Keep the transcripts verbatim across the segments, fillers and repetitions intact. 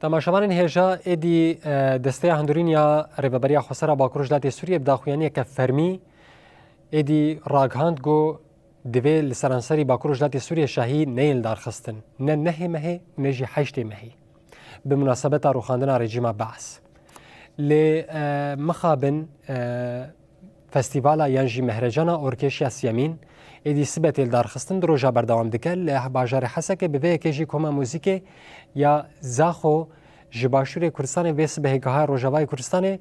Temaşevanên hêja, êdî, e, Desteya Hundirîn ya Rêveberiya Xwesera Bakur Rojhilatê Sûriyê bi daxuyaniyeke fermî êdî ragihand ku divê li seranserî Bakur Rojhilatê Sûriyê şahî neyên darxistin, ne nehê mehê û ne jî heştê mehê, bi munasebeta rûxandina rejîma Be'es. Lê, e, mixabin, e, Festîvala yan jî Mehrecana Orkêş ya siyemîn êdî sibe tê lidarxistin, du roja berdewam dike. Li bajarê Hesekê bi vê yekê jî Koma Muzîkê ya Zaxo ji Başûrê Kurdistanê vê sibehê gihaya Rojavayê Kurdistanê.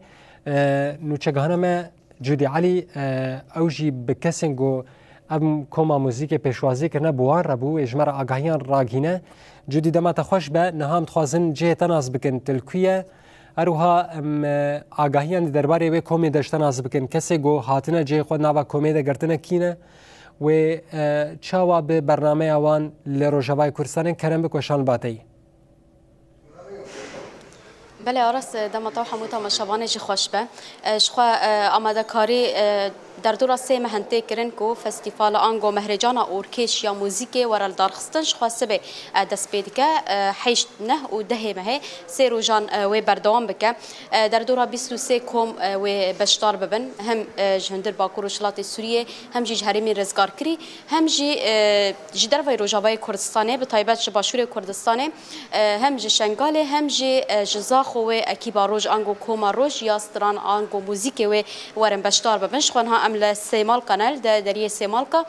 E, nûçegihana me Cûdî Elî, e, ew jî bi kesên ku em Koma Muzîkê pêşwazî kirine bi wan re bû, ê ji me re agahiyan ragihîne. Cûdî, dema te xweş be, niha em dixwazin cihê te nas bikin, tu li ku ye? Her wiha em, e, agahiyan di derbarê wê komê de ji te nas bikin. Kesê ku hatine cihê xwe nava komê de girtine kî ne? Wê, e, çawa bi bernameya wan li Rojavayê Kurdistanê kerem bik weşan li ba te yî? Belê Aras, e, dema te û hemû temaşevanê jî xweş be. E, ji xwe, e, amadekarî, e, derdora sê meh in tê kirin ku festîvala ango Mehrecana Orkêş ya Muzîkê were lidarxistin, ji xwe sibê, e, dest pê dike, e, heşt, neh û dehê mehê sê rojan, e, wê berdewam bike. E, derdora bîst û sê kom, e, wê beşdar bibin, hem, e, ji hundir Bakur Rojhilatê Sûriyê, hem jî ji herêmên rizgarkirî, hem jî, e, ji dervayî Rojavayê Kurdistanê, bi taybet ji Başûrê Kurdistanê, e, hem ji Şengalê, hem jî, e, ji Zaxo wê ekîba roj ango koma roj ya stran ango muzîkê wê werin beşdar bibin. Ji xwe niha em li Sêmalka ne, li de-, deriyê Sêmalka.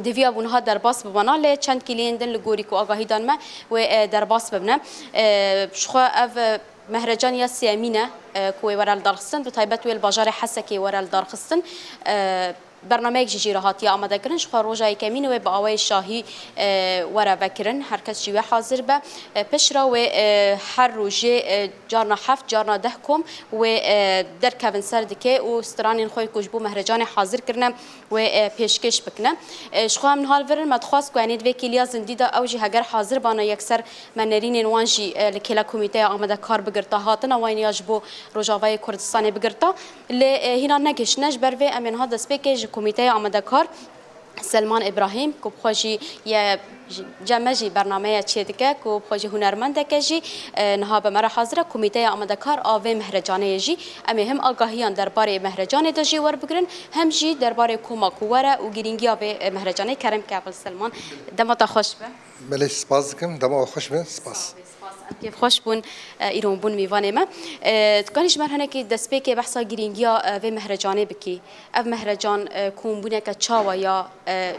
Diviya bû niha derbas bibana, lê çend kîliyên din li gorî ku agahî dan me wê, e, derbas bibine. E, ji xwe ev, e, mehrecan ya sêyemîn e, e, ku wê were lidarxistin, bi taybet wê li bajarê Hesekê were lidarxistin. E, bernameyek jî jê re hatiye amadekirin, ji xwe roja yekemîn wê bi awayê şahî, e, were vekirin, her kes jî wê hazir be. E, piştre wê, e, her rojê, e, carna heft, carna deh kom wê, e, derkevin ser dikê û stranên xwe ku ji bo mehrecanê hazir kirine, wê, e, pêşkêş bikine. E, ji xwe em niha li vir in, me dixwest ku, yanî di vê kêliya zindî de ew jî heger hazir bana yekser me nerînên wan jî, e, li kêla komîteya amadekar bigirta, hatina wan ya ji bo Rojavayê Kurdistanê bigirta. Lê, e, hîna negihiştine, ji ber vê em ê niha destpêkê ji komîteya amadekar Selman Îbrahîm, ku bi xwe jî ye, cem me jî bernameya çêdike, ku bi xwe jî hunermendeke jî, e, niha bi me re hazir e, komîteya amadekar a vê mehrecanê ye jî. Em ê him agahiyan derbarê mehrecanê de jê werbigirin, hem jî derbarê koma ku were û girîngiya vê, e, mehrecanê. Kerem ke, Ebil Selman, dema te xweş be. Belê, spas dikim, dema we xweş be, spas. Spas, em kêfxweş bûn, e, îro bûn mîvanê me. E, tu kanî ji me re hinekî destpêkê behsa girîngiya, e, vê mehrecanê bikî? Ev mehrecan, e, kombûneke çawa ya, e,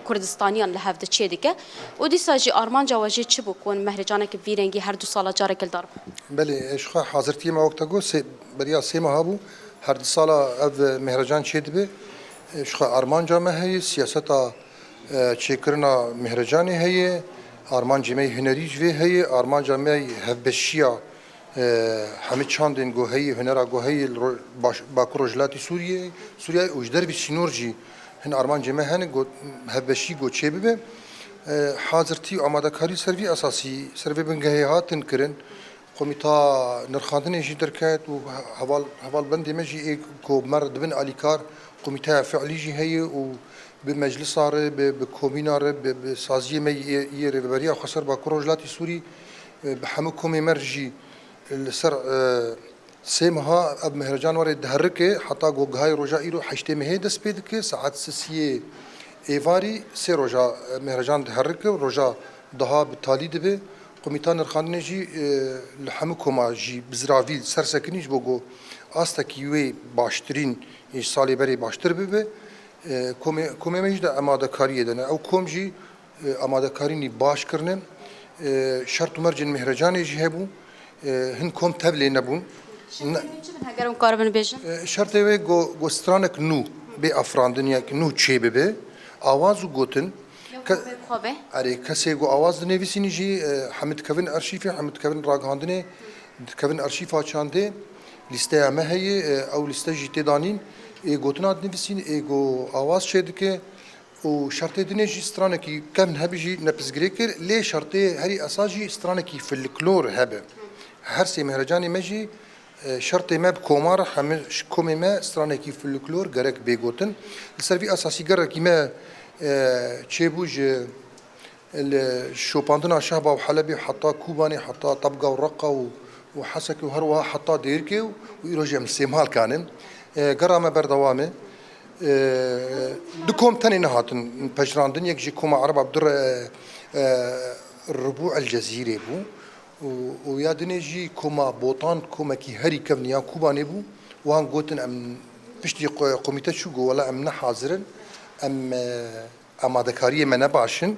Kurdistaniyan li hev de çêdike û dîsa jî armanca we jê çi bû ku mehrecaneke vî rengî her du sala careke li dar bixin? Belê, e, ji xwe hazirtiyê me wek te got, sê, beriya sê meha bû. Her du sala ev mehrecan çêdibe. E, ji xwe armanca me heye, siyaseta, e, çêkirina mehrecanê heye, armancê me yê hunerî ji vê heye, armanca me yê hevbeşiya, e, hemî çandên ku heye, hunera ku heye li Ro-, Baş-, Bakur Rojhilatê Sûriyê, Sûriyeyê û ji dervî sînor jî hin armancê me hene ku hevbeşî ku çêbibe. E, hazirtî û amadekarî ser vî esasî, ser vê bingehê hatin kirin. Komîta nirxandinê jî derket û heval, hevalbendê me jî ê ku me re dibin alîkar, komîteya fiilî jî heye û bi meclisa re, bi, bi komîna re, bi, bi saziyê me yê, yê Rêveberiya Xweser Bakur Rojhilatê Sûrî, e, bi hemû komê me re jî li ser, e, sê meha ev mehrecan were diherike, heta ku gihayê roja îro heştê mehê dest pê dike, saet sisiyê êvarî sê roja, e, mehrecan diherike û roja daha bi talî dibe. Komîta nirxandinê jî, e, li hemû koma jî bi ziravî sersekinî ji bo ku astekî wê baştirîn, ê salê berê baştir bibe. E, komê, komê me jî de amadekariyê de ne. Ew kom jî, e, amadekarînî baş kirine. E, şert û mercên mehrecanê jî hebû. E, hin kom tevlê nebûn. Şertên wê çi bin, heger hûn karibin bêjin? E, şertê wê go-, go stranek nû bê afirandin, yek nû çê bibe. Awaz û gotin. Ke-, erê, kesê ku awaz dinivîsînî jî, e, hemî dikevin arşîfê, hemî dikevin ragihandinê, dikevin arşîfa çandê, lîsteya me heye, e, ew lîste jî tê danîn, ê gotina dinivîsîn, ê ku awaz çêdike û şertê dinê jî stranekî kevn hebe jî ne pirsgirêk e, lê şertê herî esas jî stranekî folklor hebe. Her sê mehrecanê me jî E, şertê me bi koma re hemî ji komê me stranekî folklor gerek bê gotin. Li ser vî esasî gerekî me, e, çêbû ji Li şopandina Şehba û Helebê heta Kobanê, heta Tebga û Reqa û, û Hesekê û her wiha heta Dêrikê û, û îro jî em li Sêmalkan in. E, gera me berdewam e. E, du kom tenê nehatin pejirandin, yek jî koma Ereba bi du re, e, Ribû El Cezîrê bû û, û ya dinê jî koma Botan, komekî herî kevn ya Kobanê bû. Wan gotin em piştî qo-, komîte çû got, wela em ne hazir in, em, e, amadekariyê me ne baş in,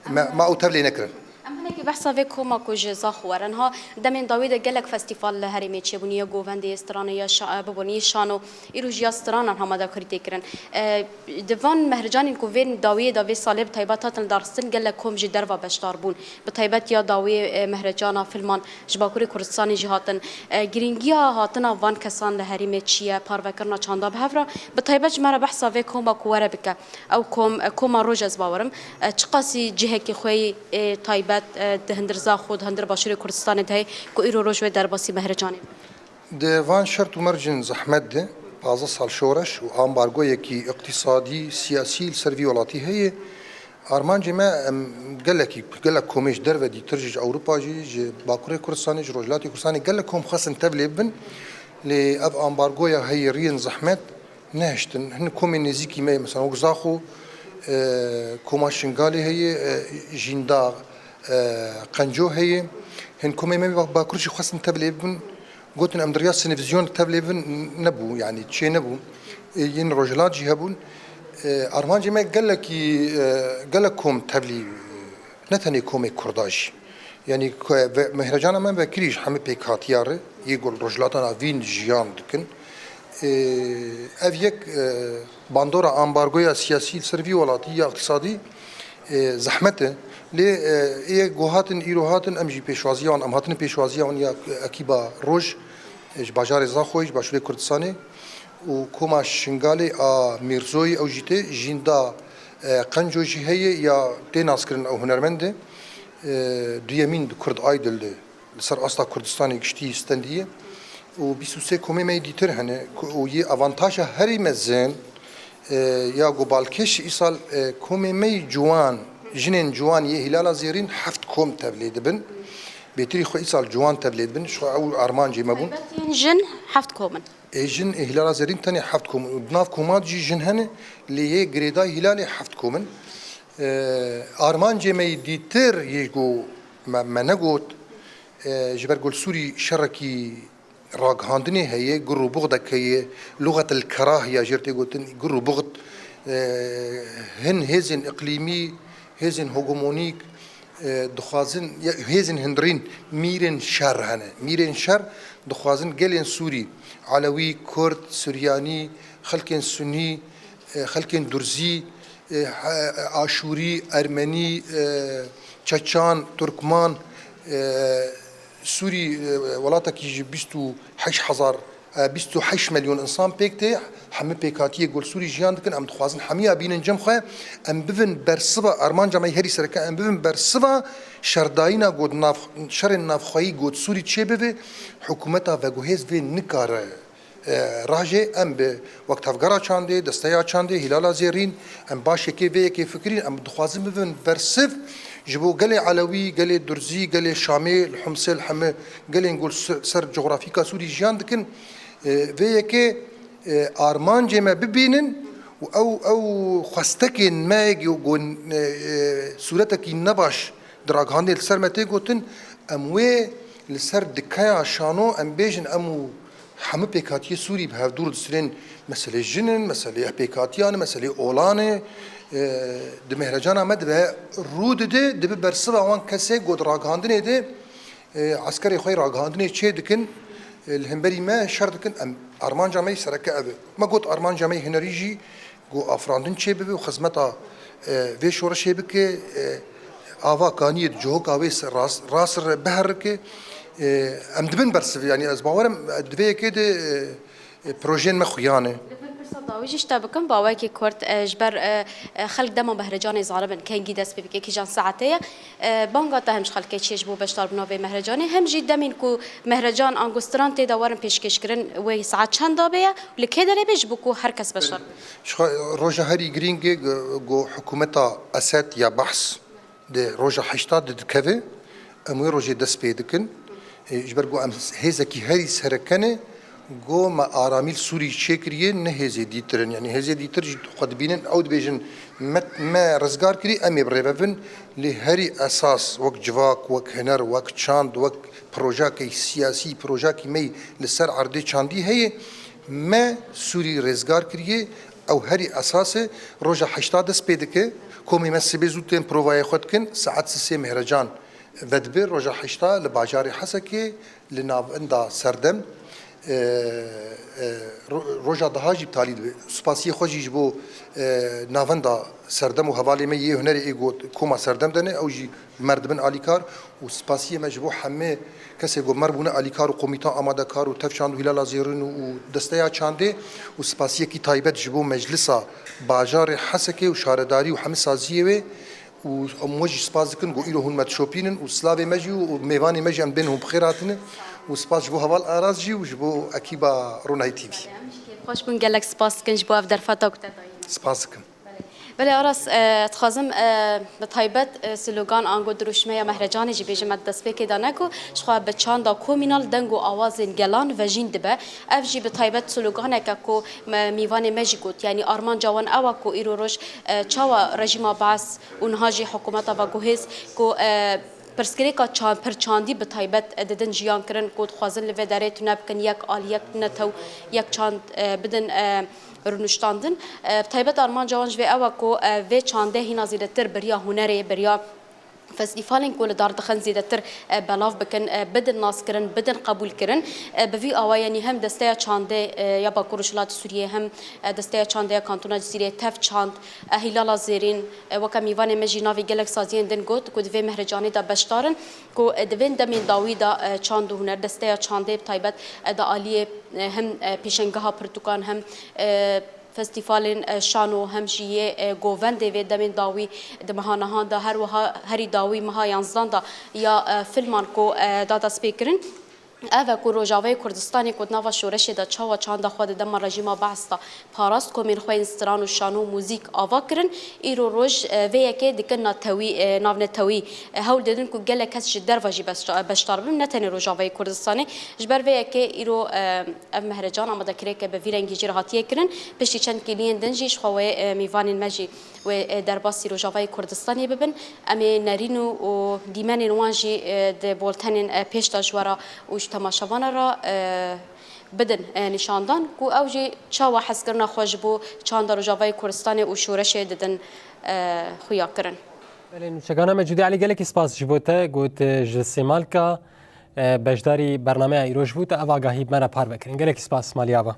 me, me ew tevlê nekirin. Em hinekî behsa vê koma ku ji Zaxo werin ha, demên dawî de gelek festîval li herêmê çêbûn, ya govendê, ya stranê, ya şa-, bibûn, ya şano, îro jî ya stranan amadekarî tê kirin. E, di van mehrecanên ku vên dawiyê de vê salê bi taybet hatin lidarxistin, gelek kom ji derva beşdar bûn. Bi taybet ya dawiyê, e, mehrecana filman ji Bakurê Kurdistanê jî hatin. E, girîngiya hatina van kesan li herêmê çi ye, parvekirina çanda bi hev re, bi taybet ji me re behsa vê koma ku were bike. Ew kom, e, koma roj ez bawerim, e, çiqasî cihekî xwe yî, e, taybet, e, di hundir Zaxo, di hundir Başûrê Kurdistanê de heye ku îro roj wê derbasî mehrecanê be? Di van şert û mercên zehmet de, pazdeh sal şoreş û ambargoyekî îqtîsadî, siyasî li ser vî welatî heye. Armancê me, em gelekî, gelek komê ji derve dîtir jî, ji Ewropa jî, ji Bakurê Kurdistanê, ji Rojhilatê Kurdistanê, gelek kom xwestin tevlê bibin. Lê ev ambargoya heyiriyên zehmet nehiştin. Hin komên nêzîkî me, mesela wek Zaxo, e, koma Şingalê heye, e, Jînda, e, Qenco heye. Hin komê me Bakur jî xwestin tevlê bibin. Gotin em di riya sinevizyon tevlê bibin, nebû, yanî çê nebû. E, yên Rojhilat jî hebûn. E, armancê me gelekî, e, gelek kom tevlî, ne tenê komê Kurda jî. Yanî ku ve-, mehrecana me vekirî ji hemî pêkhatiya re yê ku li Rojhilata Navîn jiyan dikin. E, ev yek, e, bandora ambargoya siyasî li ser vî welatî ya îqtîsadî, e, zehmet e. Lê, e, ê ku hatin, îro hatin, em jî pêşwaziya wan, em hatine pêşwaziya wan ya ekîba roj, e, ji bajarê Zaxoyê, ji Başûrê Kurdistanê û koma Şingalê a Mîrzoyê, ew jî tê, Jînda, e, Qenco jî heye ya tê naskirin, ew hunermend e. E, duyemîn di Kurd Idol de li ser asta Kurdistanê giştî stendiye û bîst û sê komê me yê dîtir hene ku, û yê avantaja herî mezin, e, ya ku balkêş îsal, e, komê me yê ciwan, jinên ciwan yê Hîlala Zêrîn heft kom tevlê dibin. Bêtirî xwe îsal ciwan tevlê dibin. Ji xwe ew armancê me bûn. Taybetiyên jin heft kom in. Ê jin ê Hîlala Zêrîn tenê heft kom in û di nav koman jî jin hene, lê yê girêdayî Hîlalê heft kom in. E, armancê me yê dîtir yê ku me, me negot, e, ji ber ku li Sûrî şerekî ragihandinê heye, gur û buxdek heye, luxetil kerah ya jêr tê gotin, gur û buxd, e, hin hêzên iqlîmî, hêzên hegemonîk, e, dixwazin, ya, hêzên hundirîn, mîrên şer hene. Mîrên şer dixwazin gelên Sûrî, Elewî, Kurd, Suryanî, xelkên Sunî, e, xelkên Durzî, e, he-, Aşûrî, Ermenî, e, Çeçan, Turkman, e, Sûrî, e, welatekî ji bîst û heşt hezar, e, bîst û heşt milyon însan pêk tê, hemî pêkhatiyê ku li Sûrî jiyan dikin, em dixwazin hemiya bînin cem xwe, em bibin bersiva, armanca me herî sereke, em bibin bersiva şerdayîna ku di nav, şerên navxweyî ku di Sûrî çêbibe, hikûmeta veguhêz vê nikare e, rajê em bi wek tevgera çandê, desteya çandê, Hîlala Zêrîn, em baş yekê vê yekê fikirîn, em dixwazin bibin bersiv ji bo gelê Elewî, gelê Durzî, gelê Şamê, li Humsê, li hemî gelên ku li se-, ser cografîka Sûrî jiyan dikin. E, vê yekê, e, armancê me bibînin û ew, ew xwestekên me ku, e, e, sûretekî nebaş di ragihandê li ser me tê gotin, em wê li ser dikeya şano em bêjin, em û hemû pêkhatiyê Sûrî bi hevdû re distûrên meselê jin in, meselê pêkhatiyan in, meselê olan e. E, di mehrecana me dibe rû dide, dibe bersiva wan kesê ku di ragihandinê de, e, eskerê xwe yê ragihandinê çê dikin, e, li hemberî me şer dikin, em armanca me yê sereke ev e. Me got armanca me yê hunerî jî ku afirandin çêbibe û xizmeta, e, vê şoreşê bike, e, ava kaniyê di cihoka wê ser rast, rast re biherike. E, em dibin bersiv, yanî ez bawer im, e, di vê yekê de, e, e, projeyên me xuya ne. Li vir pirsa dawî jî ji te bikim, bawekî kurt, e, ji ber, e, e, xelk dema mehrecanê zanibin, kengî dest pê bike, kîjan saetê ye. E, banga te hem ji xelkê çi ye ji bo beşdarbûna vê mehrecanê, hem jî demên ku mehrecan an ku stran tê de werin pêşkêşkirin, wê saet çend de bê ye, li kê derê bê ji bo ku her kes beşdar bibe? Ji xwe roja herî girîng e, go, go hikûmeta Esed ya Behs, Di roja heşta de dikeve, em wê rojê dest pê dikin. E, ji ber ku em hêzekî herî sereke ne, ku me aramî li Sûrî çêkiriye, ne hêzê dîtir in. Yanî hêzê dîtir jî xwe dibînin, ew dibêjin, me, me rizgar kirî, em ê bi rê ve bin. Lê herî esas wek civak, wek huner, wek çand, wek projeyekî siyasî, projeyekî me yî li ser erdê çandî heye, me Sûrî rêzgar kiriye, ew herî esas e. Roja heşta dest pê dike, komê me sibê zû tên provayê xwe dikin, saet sisê Mehrecan vedibe, roja heşta li bajarê Hesekê, li navenda Serdem, e, e, ro-, roja daha jî bi talî dibe. Spasiyê xwe jî ji bo, e, navenda Serdem û hevalê me yê hunerê ê got koma Serdem de ne, ew jî mer dibin alîkar û spasiyê me ji bo hemê kesê ku mer bûne alîkar û komîta amadekar û tev çand û Hîlala Zêrîn û, û desteya çandê û spasiyekî taybet ji bo meclisa bajarê Hesekê û şaredarî û hemî saziyê wê û em we jî spas dikin ku îro hûn me dişopînin û silavê me jî û mêvanê me jî em bên hûn bi xêr hatine û spas ji bo heval Aras jî û ji bo ekîba Ronahî T V. Xweş bûn, gelek spas dikin ji bo ev derfeta ku te dayî. Spas dikim. Belê Aras, e, dixwazim, e, bi taybet, e, slogan ango dirûşmeya Mehrecanê jî bêjim, me di destpêkê de ne ku ji xwe bi çanda komînal deng û awazên gelan vejîn dibe. Ev jî bi taybet sloganeke ku me, mîvanê me jî got, yanî armanca wan ew e ku îro roj, e, çawa rejîma Baas û niha jî hikûmeta veguhêz ku, e, pirsgirêka ça-, pirçandî bi taybet, e, didin jiyan kirin ku dixwazin li vê derê tune bikin, yek alî, yek netew, yek çand, e, bidin, e, rûniştandin. E, bi taybet armanca wan ji vê ew e ku, e, vê çandê hîna zêdetir bi riya hunerê, bi riya festîvalên ku li dar dixin zêdetir, e, belav bikin, e, bidin naskirin, bidin qebûlkirin. E, bi vî awayî yanî hem Desteya Çandê, e, ya Bakur Rojhilatê Sûriyê hem, e, Desteya Çandê ya Kantona Cizîrê, Tev Çand, e, Hîlala Zêrîn, e, weke mîvanê me jî navê gelek saziyên din got ku di vê mehrecanê de beşdar in. Ku, e, di vên demên dawî de, e, çand û huner, desteya çandê bi taybet, e, di aliyê, e, hem, e, pêşengeha pirtûkan hem, e, festîvalên, e, şano hem jî yê, e, govendê vê demên dawî di meha nihan de, her wiha herî dawî meha yanzdan de ya, e, filman ku, e, da destpêkirin. Ev e ku Rojavayê Kurdistanê ku di nava şoreşê de çawa çanda xwe di dema rejîma Baas de parast, komên xwe yên stran û şano û muzîk ava kirin, îro roj, e, vê yekê dikin natewî, e, navnetewî, e, hewl didin ku gelek kes ji derve jî beşda-, beşdar bibin, ne tenê Rojavayê Kurdistanê. Ji ber vê yekê îro, e, ev mehrecan amadekirêke bi vî rengî jî re hatiye kirin. Piştî çend kêliyên din jî ji xwe wê, e, mîvanên me jî wê, e, derbasî Rojavayê Kurdistanê bibin. Em ê nerîn û, û dîmenên wan jî, e, di boltenên, e, pêş de ji we re û ji temaşevana re, e, bidin, e, nîşandan ku ew jî çawa hezkirina xwe ji bo çanda Rojavayê Kurdistanê û şoreşê didin, e, xuya kirin. Belê, nûçegana me Cûdî Elî, gelekî spas ji bo te, got, e, ji Sêmalka, e, beşdarî bernameya îroj bû, te ev agahî bi me re parve kirin. Gelekî spas, malî ava.